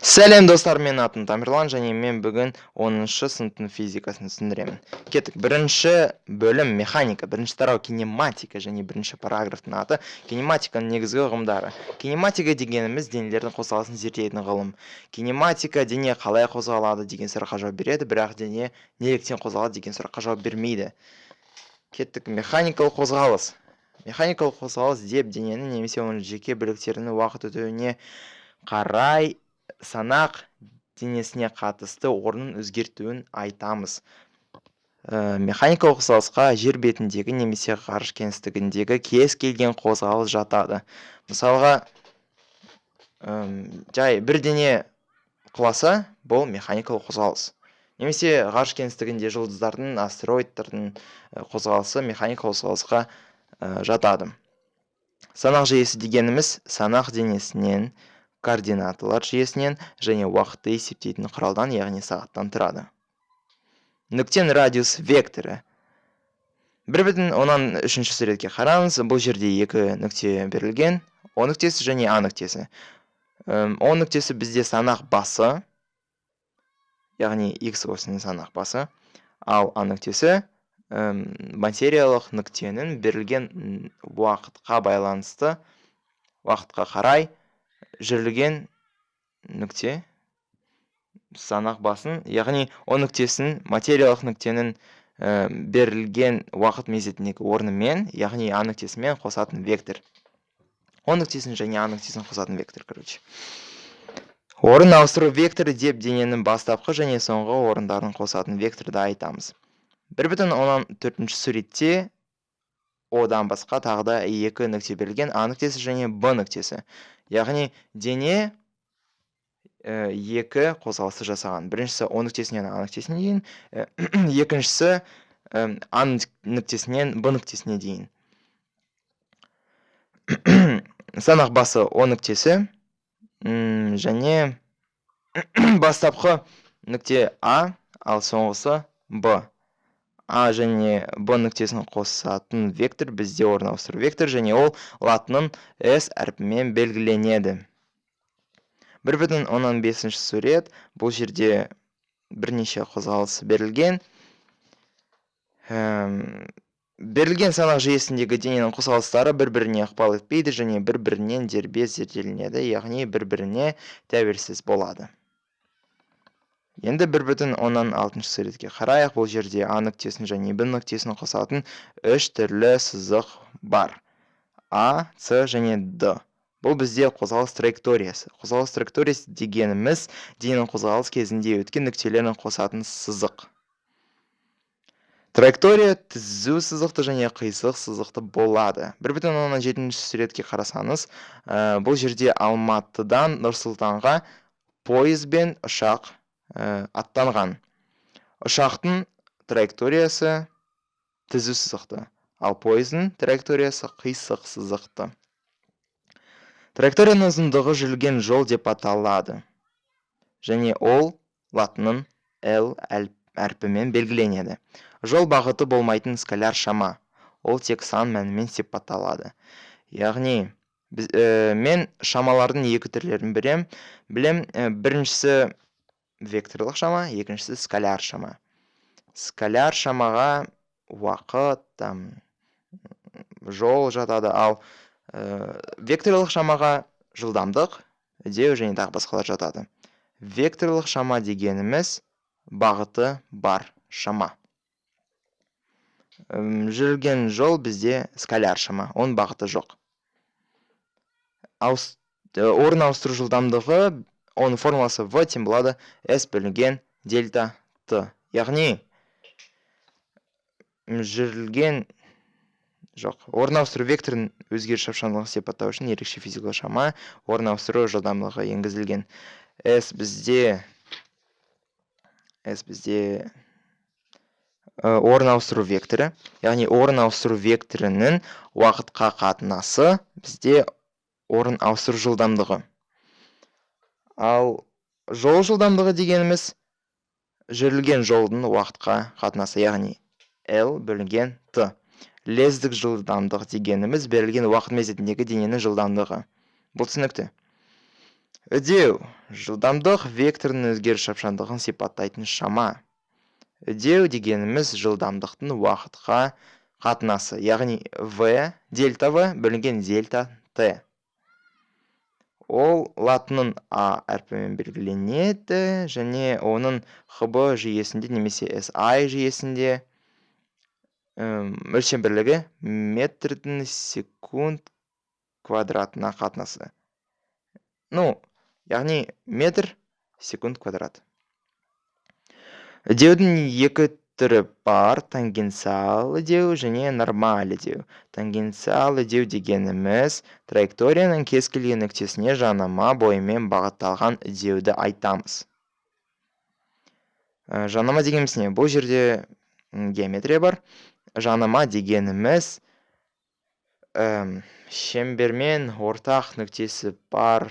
Сәлем, достар! Менің атым Тамерлан және мен бүгін 10 сыныптың физикасын түсіндіремін. Кеттік! Бірінші бөлім — механика, бірінші тарау — кинематика және бірінші параграфтың аты — «Кинематиканың негізгі ұғымдары». Кинематика дегеніміз — денелердің қозғалысын зерттейтін ғылым. Кинематика дене қалай қозғалады деген сұраққа жауап береді, бірақ дене неліктен қозғалады деген сұраққа жауап бермейді. Кеттік! Механикалық қозғалыс. Механикалық қозғалыс деп дененің немесе оның жеке бөліктерінің уақыт өтуіне қарай санақ денесіне қатысты орнын өзгертуін айтамыз. Механикалық қозғалысқа жер бетіндегі немесе ғарыш кеңістігіндегі кез келген қозғалыс жатады. Мысалға, жай бір дене құласа, бұл механикалық қозғалыс, немесе ғарыш кеңістігінде жұлдыздардың, астероидтардың қозғалысы механикалық қозғалысқа жатады. Санақ жүйесі дегеніміз санақ денесінен, координаталар жүйесінен және уақытты есептейтін құралдан, яғни сағаттан тұрады. Нүктенің радиус векторы. 1,3 суретке қараңыз. Бұл жерде екі нүкте берілген: О нүктесі және А нүктесі. О нүктесі бізде санақ басы, яғни x осінің санақ басы, ал А нүктесі материялық нүктенің берілген уақытқа байланысты, уақытқа қарай жүрілген нүкте санақ басын, яғни О нүктесін материялық нүктенің берілген уақыт мезетіндегі орнымен, яғни А нүктесімен қосатын вектор. О нүктесін және А нүктесін қосатын вектор, короче. Орын ауыстыру векторы деп дененің бастапқы және соңғы орындарын қосатын векторды айтамыз. 1,4 суретте одан басқа тағы да екі нүкте берілген: А нүктесі және Б нүктесі. Яғни дене екі қозғалысты жасаған: біріншісі — О нүктесінен А нүктесіне дейін, екіншісі — А нүктесінен Б нүктесіне дейін. Санақ басы О нүктесі және бастапқы нүкте А, ал соңғысы Б. А және Б нүктесін қосатын вектор бізде орын ауыстыру вектор және ол латынның S әрпімен белгіленеді. 1,5 сурет. Бұл жерде бірнеше қозғалыс берілген. Берілген санақ жүйесіндегі дененің қозғалыстары бір-біріне ықпал етпейді және бір-бірінен дербес зерделенеді, яғни бір-біріне тәуелсіз болады. Енді 1,6 суретке қарайық. Бұл жерде А нүктесін және Б нүктесін қосатын үш түрлі сызық бар: А, С және Д. Бұл бізде қозғалыс траекториясы. Қозғалыс траекториясы дегеніміз — дененің қозғалыс кезінде өткен нүктелерін қосатын сызық. Траектория түзу сызықты және қисық сызықты болады. 1,7 суретке қарасаңыз, бұл жерде Алматыдан Нұр Сұлтанға пойыз бен ұшақ аттанған. Ұшақтың траекториясы түзу сызықты, ал пойыздың траекториясы қисық сызықты. Траекторияның ұзындығы жүрілген жол деп аталады және ол латынның L әрпімен белгіленеді. Жол бағыты болмайтын скаляр шама, ол тек сан мәнімен сипатталады. Яғни мен шамалардың екі түрлерін білем. Біріншісі — векторлық шама, екіншісі — скаляр шама. Скаляр шамаға уақыт там, жол жатады, ал векторлық шамаға жылдамдық, үдеу және тағы басқалар жатады. Векторлық шама дегеніміз — бағыты бар шама. Жүрілген жол бізде скаляр шама, оның бағыты жоқ. Орын ауыстыру жылдамдығы, оның формуласы в тең болады s бөлінген дельта т, яғни жүрілген жоқ. Орын ауыстыру векторын өзгеріс шапшаңдығын сипаттау үшін ерекше физикалық шама — орын ауыстыру жылдамдығы енгізілген. S бізде орын ауыстыру векторы, яғни орын ауыстыру векторінің уақытқа қатынасы бізде орын ауыстыру жылдамдығы. Ал жол жылдамдығы дегеніміз — жүрілген жолдың уақытқа қатынасы, яғни L бөлінген Т. Лездік жылдамдық дегеніміз — берілген уақыт мезетіндегі дененің жылдамдығы. Бұл түсінікті. Үдеу жылдамдық векторының өзгеріс шапшаңдығын сипаттайтын шама. Үдеу дегеніміз жылдамдықтың уақытқа қатынасы, яғни v дельта v бөлінген дельта t. Ол латынның а әрпімен белгіленеді және оның ХБ жүйесінде немесе SI жүйесінде өлшем бірлігі метрдің секунд квадратына қатынасы. Ну, яғни метр секунд квадрат. Үдеудің екі түрі бар: тангенциал үдеу және нормаль үдеу. Тангенциал үдеу дегеніміз траекторияның кез келген нүктесіне жанама бойымен бағытталған үдеуді айтамыз. Жанама дегеніміз не? Бұл жерде геометрия бар. Жанама дегеніміз шеңбермен ортақ нүктесі бар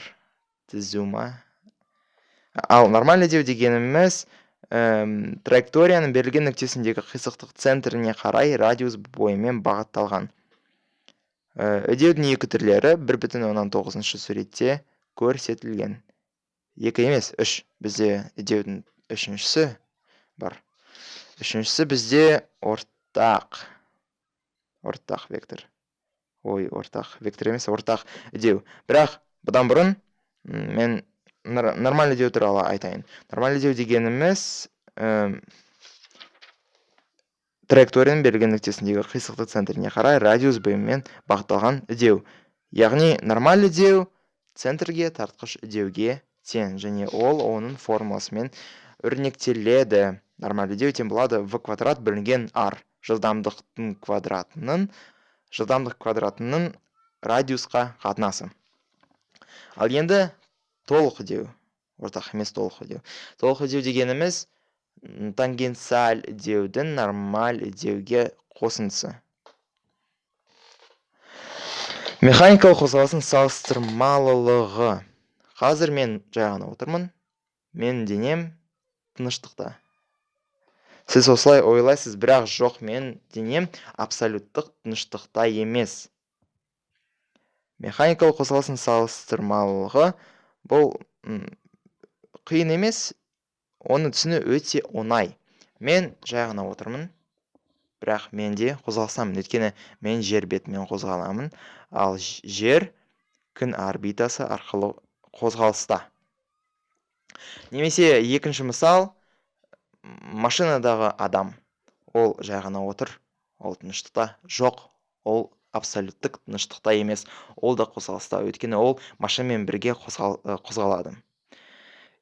түзу ма? Ал нормаль үдеу дегеніміз траекторияның берілген нүктесіндегі қисықтық центріне қарай радиус бойымен бағытталған. Үдеудің екі түрлері 1,9 суретте көрсетілген. Екі емес, үш. Бізде үдеудің үшіншісі бар. Үшіншісі бізде ортақ. Ортақ вектор. Ой, ортақ вектор емес, ортақ үдеу. Бірақ бұдан бұрын мен нормаль үдеу туралы айтайын. Нормаль үдеу дегеніміз траекторияның берілген нүктесіндегі қисықтық центріне қарай радиус бойымен бағытталған үдеу. Яғни нормаль үдеу центрге тартқыш үдеуге тең және ол оның формуласымен өрнектеледі. Нормаль үдеу тең болады v квадрат бөлінген r, жылдамдықтың квадратының радиусқа қатынасы. Ал енді толық үдеу, ортақ емес толық үдеу. Толық үдеу дегеніміз тангенциаль үдеудің нормаль үдеуге қосындысы. Механикалық қозғалыстың салыстырмалылығы. Қазір мен жай ғана отырмын, менің денем тыныштықта. Сіз осылай ойлайсыз, бірақ жоқ, мен денем абсолюттік тыныштықта емес. Механикалық қозғалыстың салыстырмалылығы бұл қиын емес, оны түсіну өте оңай. Мен жай ғана отырмын, бірақ мен де қозғалыстамын, өйткені мен жер бетімен қозғаламын, ал жер күн орбитасы арқылы қозғалыста. Немесе екінші мысал, машинадағы адам. Ол жай ғана отыр, ол тыныштықта. Жоқ, ол абсолюттік тыныштықта емес, ол да қозғалыста, өйткені ол машинамен бірге қозғалады.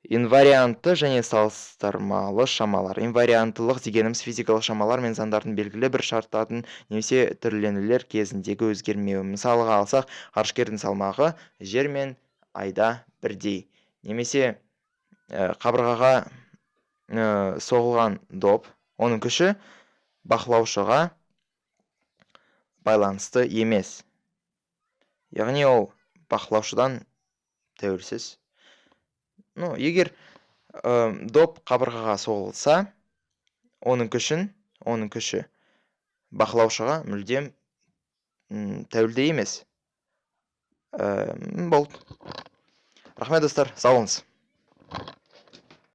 Инвариантты және салыстырмалы шамалар. Инварианттылық дегеніміз физикалық шамалар мен заңдардың белгілі бір шарттардың немесе түрленулер кезіндегі өзгермеуі. Мысалға алсақ, ғарышкердің салмағы жер мен айда бірдей. Немесе қабырғаға соғылған доп, оның күші бақылаушыға байланысты емес. Яғни ол бақылаушыдан тәуелсіз. Ну, егер доп қабырғаға соғылса, оның күші бақылаушыға мүлдем тәуелді емес. Болды. Рахмет, достар, сау болыңыз.